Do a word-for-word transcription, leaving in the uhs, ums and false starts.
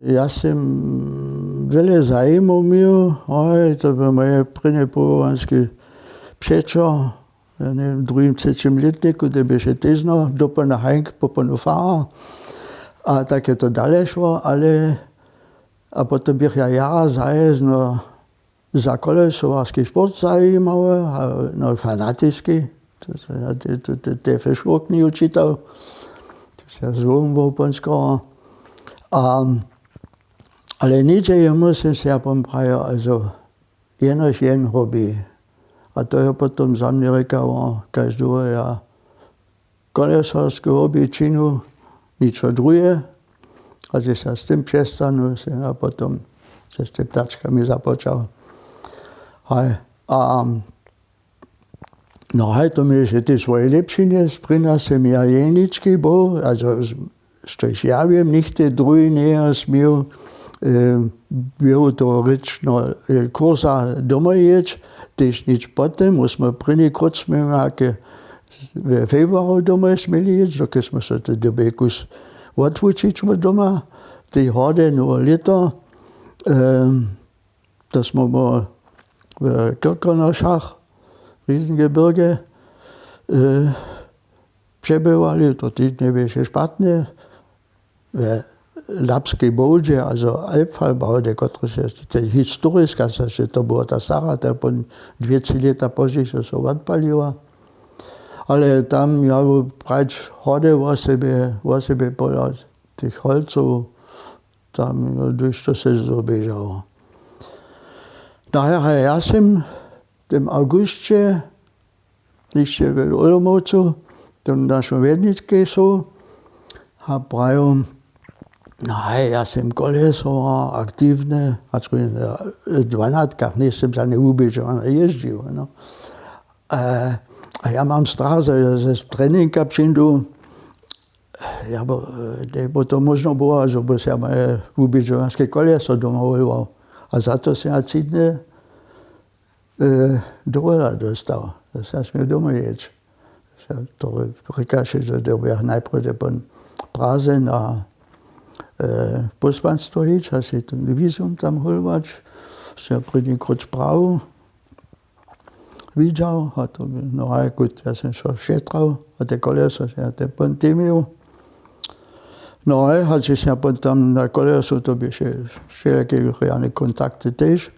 Ja sym wjele zajimow měł, hoj, to by moje prěnje powołanske přećo, ja njewěm, w druhim třećim lětniku, te běše tež no dopołdnja hajnk popołdnju farar. A tak je to dale šło, ale a potom běch ja jara zajezno za kolesowarski sport zajimały, no, fanatiski. Te fešurkni učitał, to se złom był pon skoro. A ale něhdźe jemu sym se ja pon prajił, also jenož jen hobby. A to je potom za mnje rěkało, kaž dłuho ja kolesarskeho hobby činu, ničo druhe. A ze sa z tym přestanu, se ja potom ze z tym ptačkami započał. Haj. A no haj, to měješe tež swoje lěpšinje. Sprěnja sym ja jenički był, also štož ja wěm, nichtej druhi njeje směł běhu toho rěčneho kursa domoj jěć. Tež nič potom, my smy prěni krót smy wake we februaru domoj směli jěć, dokelž smy se te době kus wotwučić wot doma. Tej hody nowe lěto, to smy byli w Kirchkonošach, w Riesengebirge přebywali, to tež njeběše špatne. We Lapskej Bowdźe, also Alpfallbowdźe, kotrež je historiska, to było ta stara, ta pon dwě tři lěta pozdźišo so wotpaliła. Ale tam ja prać hody wosebje wosebje pola tych holcow, tam dušto se zoběžało. No a ja sym w tym awgusće hišće w Olomoucu, to našo wjedničkej su, a praju: No haj, ja sym kolesowar aktiwny, hač w dwanatkach njejsym za nje wuběžowany jězdźił, no. A ja mam strach, zo ja z treninka přińdu, ja by to móžno było, zo by se ja moje wuběžowanske koleso doma hólwał. A za to sym ja tři dny dowola dóstał, zo sym ja směł domoj jěć. To rěkaše, zo dyrbjach najprjedy pon praze na pósłanstwo hić a sej ten wizum tam hólwać. Sym ja prěni krót prawu widźał a to by no haj gut, ja sym so šetrał a te koleso sym ja te pon teměł. No haj, hač sym ja pon tam na kolesu, to běše wšelake rjane kontakty tež.